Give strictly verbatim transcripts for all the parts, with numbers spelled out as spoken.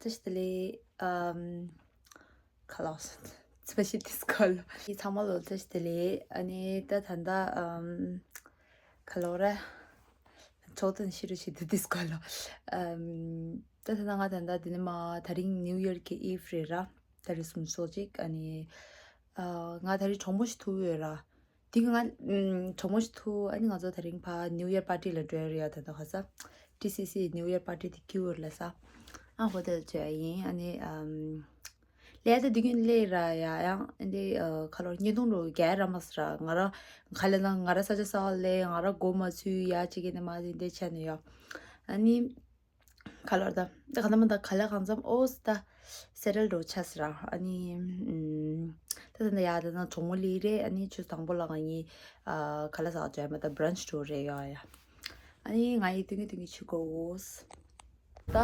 བཀྲ་ཤིས་བདེ་ལེགས། ཨམ། ཁ་ལག་ཚོད་ཤི་དིས་ཀོ་ལོ། ཚང་མ་ལོ་བཀྲ་ཤིས་བདེ་ལེགས། ཨ་ནི་ད་ད་ད་ཨམ། ཁ་ལོ་ར། ཚོགས་དོན་ཤི་རུ་ཤི་དིས་ཀོ་ལོ། ཨམ། ད་ད་ད་ང་ད་ད་འདི་ནི་མ་ད་རིང་ནིའུ་ཡར་གི་ཨིབ་རེད་ར། ད་རེས་སུམ་ཅུ་སོ་གཅིག་ཨ་ནི། ཨ། ང་ད་རེས་གྲོགས་མོ་ཞིག་ཐུག་ཡོད་ར། དེ་ག་ང་ཨམ། གྲོགས་མོ་ཞིག་ཐུག་ཨ་ནི་ང་ཚོ་ད་རིང་ཕ་ནིའུ་ཡར་པར་ཊི་ལ་འགྲོ་ཡ་རེད་ཡ། ད་ད་ག་ས། ཊི་སི་སི་ནིའུ་ཡར་པར་ཊི་དེ་ཀིའུ་ལ་ས། ཨ་ཧོ་ཊེལ་བྱས་ཡིན། ཨ་ནི་ཨམ། ལས་ད་དེ་གིན་ལས་ར་ཡ་ཡང་ཨ་ནི་ཨ། ཁ་ལོ་བརྙན་ཐུང་རུ་རྒྱལ་ར་མ་ས་ར། ང་ར་ག་ལ་ན་ང་ར་ས་ཆ་ས་ལས་ང་ར་སྒོ་མ་ཚུད་ཡ་ཅིག་གི་ནི་མ་དེ་འདྲ་བྱས་ནས་ཡོད། ཨ་ནི། ཁ་ལོར་ད། ད་ག་ན་མ་ད་ག་ལ་གང་འཚམ་ཨོ་ས་ད། སེ་ཊལ་འགྲོ་ཆ་ས་ར། ཨ་ནི། ཨམ། ད་ད་ད་ཡ་ད་ན་གྲོགས་མོ་ལི་རེད། ཨ་ནི་ཆུ་དང་པོ་ལ་ང་གཉིས། ཨ། ག་ལ་ཟ་བྱས་མ་ད་བྷ་རན་ཆི་འགྲོ་རེད་ཡ་ཡ། ཨ་ནི་ང་ཡི་དུང་གི་དུང་གི་ཆུ་གོ་ས། ད།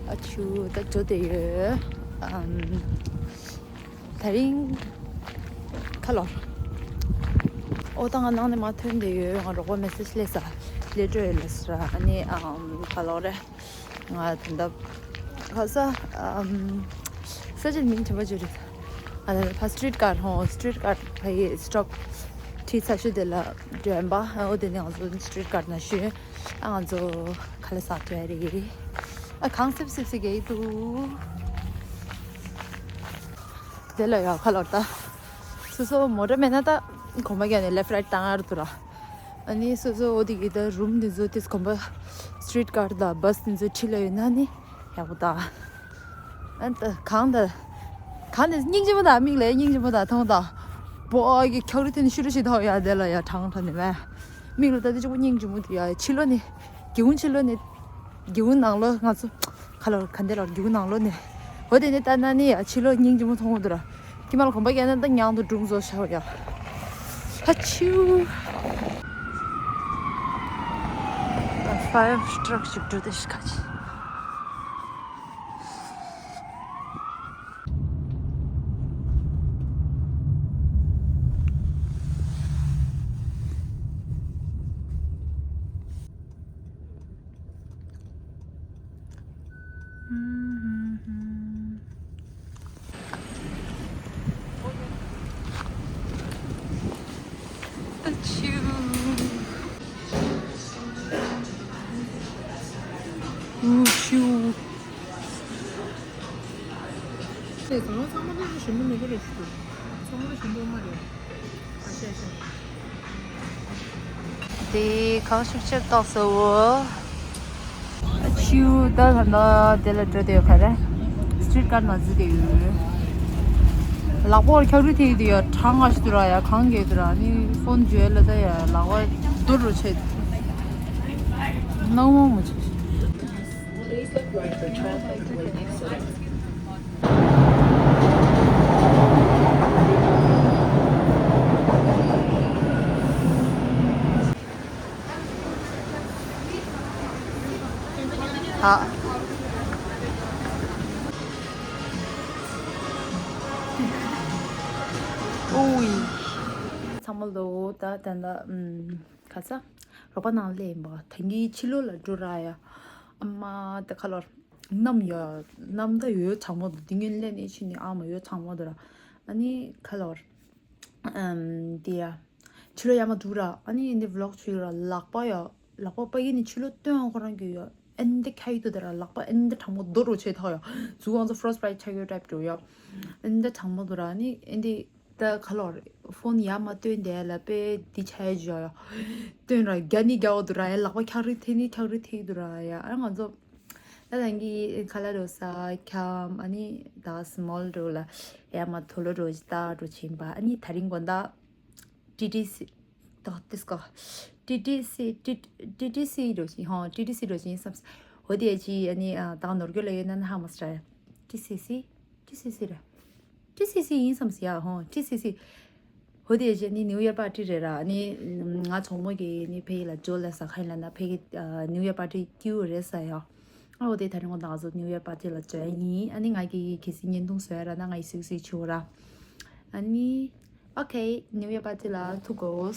ཨ་ཆུ་ད་འགྲོ་དེ་ཡོད། ཨམ། ད་རིང་། ཁ་ལོར། ཨོ་ད་ང་ནང་ནས་མ་ཐོན་དེ་ཡོད། ང་རོགས་པ་མེ་སེ་ཇི་སླེབས་ས་སླེབས་འགྲོ་ཡོད་ལ་ས་ར། ཨ་ནི་ཨམ། ཁ་ལོར་རེད། ང་ད་ལྟ་ཁ་ས་ཨམ། ས་ཆ་མིང་ཆེན་པོ་ཅིག་རེད། ང་ད་ལྟ་ཕ་སི་ཊི་རི་ཊི་ཀར་ཧོ་སི་ཊི་རི་ཊི་ཀར་ཕ་ཡི་སི་ཊོབ་ཁྲིད་ཚར་ཤུལ་དེ་ལ་འགྲོ་ཡིན་པ། ཨོ་དེ་ནས་ང་ཚོ་སི་ཊི་རི་ཊི་ཀར་ན་ཤུལ་ཨ་ང་ཚོ་ཁ་ལ་ས་འགྲོ་ཡ་རེད། ཨ་གངས་སིབ་སིབ་སིབ་གེ་འདུག་དེ་ལ་ཡ་ཁ་ལོར་ད། སོ་སོ་མོ་ཊ་མེད་ན་ད་གོམ་པ་རྒྱག་ནས་ལེཕ་རའིཊ་བཏང་ཡར་འདུག་ར། ཨ་ནི་སོ་སོ་འོ་དེ་གི་ད་རུམ་འདི་ཚོ་དེ་གོམ་པ་སི་ཊི་རི་ཊི་ཀར་དང་བྷ་སི་འདི་ཚོ་ཁྲིད་ལ་ཡོད་ན་ནི་ཡག་པོ་ད། ཨ་ད་གང་ད། གང་ནས་སྙིང་རྗེ་མོ་ད་མིག་ལ་སྙིང་རྗེ་མོ་ད་མཐོང་ད། བོ་གི་ཁྱག་རི་དེ་ནི་ཤུ་རུ་ཤི་ཐོག་ཡ་དེ་ལ་ཡ་གྲང་གྲང་ནི་མེད། མིག་ལ་ད་དེ་གཅིག་པོ་སྙིང་རྗེ་མོ་དེ་ཡ་ཕྱི་ལོ་ནི། སྒེའུ་ཁུང་ཕྱི་ལོ་ནི། སྒེའུ་ཁུང་ནང་ལོ་ང་ཚོ། ཁ་ལོར་ག་འདི་ལོར་སྒེའུ་ཁུང་ནང་ལོ་ནི། འོ་དེ་ནི་ལྟ་ན་ནི་ཡ་ཕྱི་ལོ་སྙིང་རྗེ་མོ་མཐོང་གི་འདུག་ར། ཀྱེ་མ་ལ་གོམ་པ་རྒྱག་ན་ད་མྱང་དུ་སྒྲུང་བཟོ་ཤག་ཡ། ཧ་ཆིའུ། ད་ཕ་ཡར་ཊྲག་ཅིག་འགྲོ་དེ་ཤི་ཁ་ཆི། ཚང་མ་ཚང་མ་ལ་ཞིམ་པོ་མེད་ཀྱི་རེད་ཞུ། ཚང་མ་ལ་ཞིམ་པོ་མ་རེད། ཨ་ཤ་ཤ། དེ་གང་ཤུགས་ཆེར་བཏགས་སོ། ཨ་ཆིའུ་ད་ད་ད་དེ་ལ་འགྲོ་དེ་ཡོད་ག་རེ། སི་ཊི་རི་ཊི་ཀར་ནང་འཛུལ་དེ་ཡོད། ལག་པ་ཁྱག་རི་ཐེག་དེ་ཡོད་གྲང་ང་ཞིག་དུ་ར་ཡ་གང་གེ་དུ་ར་ནི་ཕོན་བརྗོད་ལ་ད་ཡ་ལག་པ་རྡོ་རུ་ཆད། སྣང་བ་མ་བྱེད། Please look right for traffic when exiting. ཨ། ཨོའི། ཚང་མ་ལོ་ད་ད་ད་ཨམ། ཁ་ས། རོགས་པ་ནང་ལས་ཡིན་པ་ད་གིན་ཕྱི་ལོགས་ལ་འགྲོ་ར་ཡ། ཨ་མ་ད་ཁ་ལོར། གནམ་ཡ། གནམ་ད་ཡོད་གྲང་མོ་འདུག་དེ་ངན་ལས་ནས་ཕྱིན་ནས་ཨ་མ་ཡོད་གྲང་མོ་འདུག་ར། ཨ་ནི་ཁ་ལོར། ཨམ། དེ་ཡ། ཕྱི་ལོགས་ཡ་མ་འདུག་ར། ཨ་ནི་འདི་ཝི་ལོག་བྱོས་ར་ལག་པ་ཡ། ལག་པ་པ་ཡིན་ནི་ཕྱི་ལོགས་སྟོན་ཁོ་རང་གི་ཡ། ཨེ་འདི་ཁ་ཡི་འདུག་དེ་ར་ལག་པ་ཨེ་འདི་གྲང་མོ་རྡོ་རུ་བྱས་ཐོག་ཡ། གཟུགས་ང་ཚོ་ཕོ་རོ་སི་ཊི་བྷའི་ཊི་ཆགས་ཡོད་ཊའིབ་འགྲོ་ཡ། ཨེ་འདི་གྲང་མོ་འདུག་ར་ཨ་ནི་ཨེ་འདི། ད་ཁ་ལོར། ཕོན་ཡ་མ་སྟོན་དེ་ལ་པེ་འདི་ཆ་ཡ་ཇོ་ཡ། སྟོན་ར་རྒྱ་ནི་རྒྱ་བོ་འདུག་ར་ཡ་ལག་པ་ཁྱག་རི་ཐེག་ནི་ཁྱག་རི་ཐེག་འདུག་ར་ཡ། ཨ་ང་ཚོ། ད་ད་གིན་ཁ་ལ་རོ་ས་ཁྱམ་ཨ་ནི་ད་སི་མོལ་རོ་ལ་ཡ་མ་ཐོ་ལོ་རོ་ཇི་ད་རོ་ཆེན་པ་ཨ་ནི་ད་རིང་གོན་ད། ཊི་ཊི་སི། ད་ཏིས་ཀོ། ཊི་ཊི་སི་ཊི་ཊི་སི་རོ་ཆེན་ཧོ་ཊི་ཊི་སི་རོ་ཆེན་བསམ། འོ་དེ་ཅི་ཨ་ནི་ད་ནོར་གོ་ལ་ཡོད་ན་ན་ཧ་མ་སི་ར། ཊི་སི་སི། ཊི་སི་སི་ར། ཊི་སི་སི་ཡིན་བསམ་སི་ཡ་ཧོ་ཊི་སི་སི། ཧོ་དེ་ཅི་ནི་ནིའུ་ཡར་པར་ཊི་རེད་ར་ནི། ང་གྲོགས་མོ་གི་ནི་ཕེ་ཡི་ལ་ཇོ་ལ་ས་ཁ་ཡིན་ལ་ན་ཕེ་གི་ནིའུ་ཡར་པར་ཊི་ཀིའུ་རེད་ས་ཡ། ཨ་ཧོ་དེ་ད་རིང་ང་ད་ང་ཚོ་ནིའུ་ཡར་པར་ཊི་ལ་ཇོ་ཡ་ཡིན། ཨ་ནི་ང་གི་གི་སི་བརྙན་ཐུང་བཟོ་ཡ་ར་ན་ང་ཡི་སུག་སུག་ཆུ་ར། ཨ་ནི་ཨོ་ཁེ་ནིའུ་ཡར་པར་ཊི་ལ་ཐུག་གོ།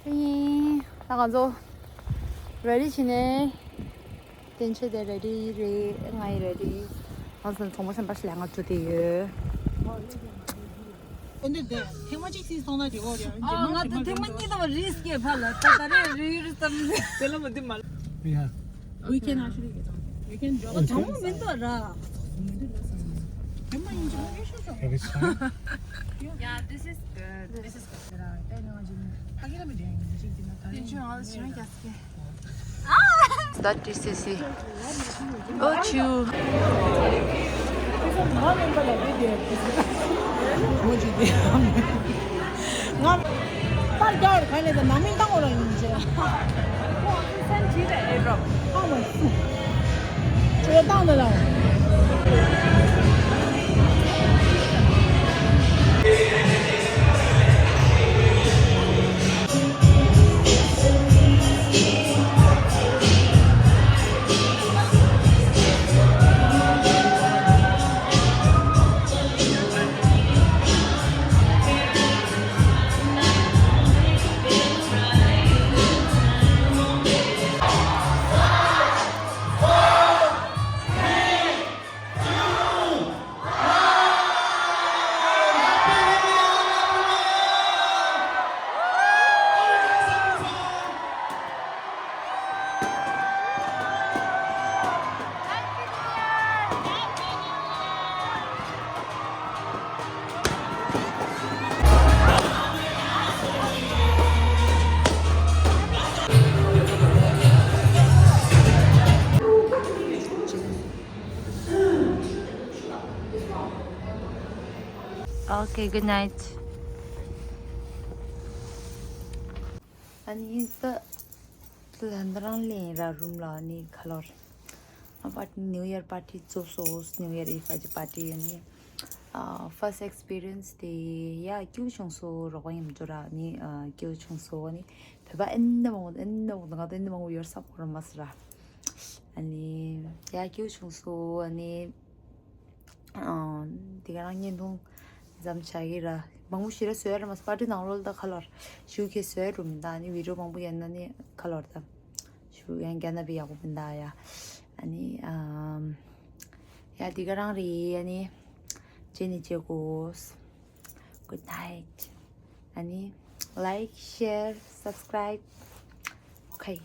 ཨིན། ད་ང་ཚོ་རེ་ཌི་བྱས་ནས། བསྟན་ཆོས་དེ་རེ་ཌི་རེད། ང་ཡི་རེ་ཌི། ང་ཚོ་ཚོང་པ་གཞན་པ་ཞིག་ལ་ང་འགྲོ་བསྡད་ཡོད། ཨེ་འདི་འདི་ཐེངས་མ་གཅིག་ཕྱིན་སོང་ན་འགྲིག་གོ་རེད། ཨ་ང་ཚོ་ཐེངས་མ་གཉིས་དང་རིས་སྐྱེས་ཕ་ལ་ད་ད་རེ་རེ་རེ་ཙམ་ལས། དེ་ལ་མ་འདི་མ། Yeah. We can actually get on. We can drop. ཨ་དང་པོ་མི་འདུག་ར། ཐེངས་མ་ཡིན་གཅིག་མ་ངས་ཤོད་ཤོད། Every time. Yeah, this is good. This is good. དེ་ནང་ཅིག་ཕ་གི་ལ་མི་འདྲ་ཡིན་གཅིག་དེ་ན་ད་རེ་ཡིན་ང་ལ་ཞེ་དྲག་རྒྱག་སྐད། That is C C. Oh, chew. ང་པར་རྒྱག་ག་ནས་ད་ནང་མི་བཏང་བ་ལ་ཡིན་ཅེ། སེམས་ཇི་ལ་ཨེ་རོ། ཨ་མ་སུ། ཅོ་བཏང་ད་ལ། Okay, good night. ཨ་ནི་ད་ད་ལྟ་རང་ལེན་ར་རུམ་ལ་ཨ་ནི་ཁ་ལོར། ཨ་པར་ཊི་ནིའུ་ཡར་པར་ཊི་རྫོགས་སོང་། ནིའུ་ཡར་ཨིབ་ཀྱི་པར་ཊི་ཨ་ནི། ཨ་ཕར་སི་ཊི་ཨེགས་པི་རི་ཡེན་སི་དེ་ཡ་སྐྱིད་པོ་བྱུང་སོང་། རོགས་པ་མཉམ་དུ་ར་ཨ་ནི་ཨ་སྐྱིད་པོ་བྱུང་སོང་། ཨ་ནི་བོད་པ་ཨེ་འདྲ་མང་པོ་ཨེ་འདྲ་མང་པོ་འདུག་ང་ད་ཨེ་འདྲ་མང་པོ་ཡོད་ས་གོ་ར་མ་སོང་ར། ཨ་ནི་ཡ་སྐྱིད་པོ་བྱུང་སོང་། ཨ་ནི། ཨང་། དེ་ག་རང་བརྙན་ཐུང་མཚམས་བཞག་གི་ར། མང་པོ་ཞེ་དྲག་བཟོ་ཡ་ར་མ་སོང་། པར་ཊི་ནང་ལོགས་ལ་ད་ཁ་ལོར་ཞུ་ཁེ་བཟོ་ཡ་རུ་མི་འདུག་ཨ་ནི་བི་ཌི་ཡོ་མང་པོ་ཡིན་ན་ནི་ཁ་ལོར་ད་ཞུ་ཡང་རྒྱ་ནག་པའི་ཡག་པོ་མི་འདུག་ཡ། ཨ་ནི་ཨམ། ཡ་དེ་ག་རང་རེད། ཨ་ནི་རྗེས་ནས་མཇལ་དགོས། Good night. ཨ་ནི་like, share, subscribe. Okay.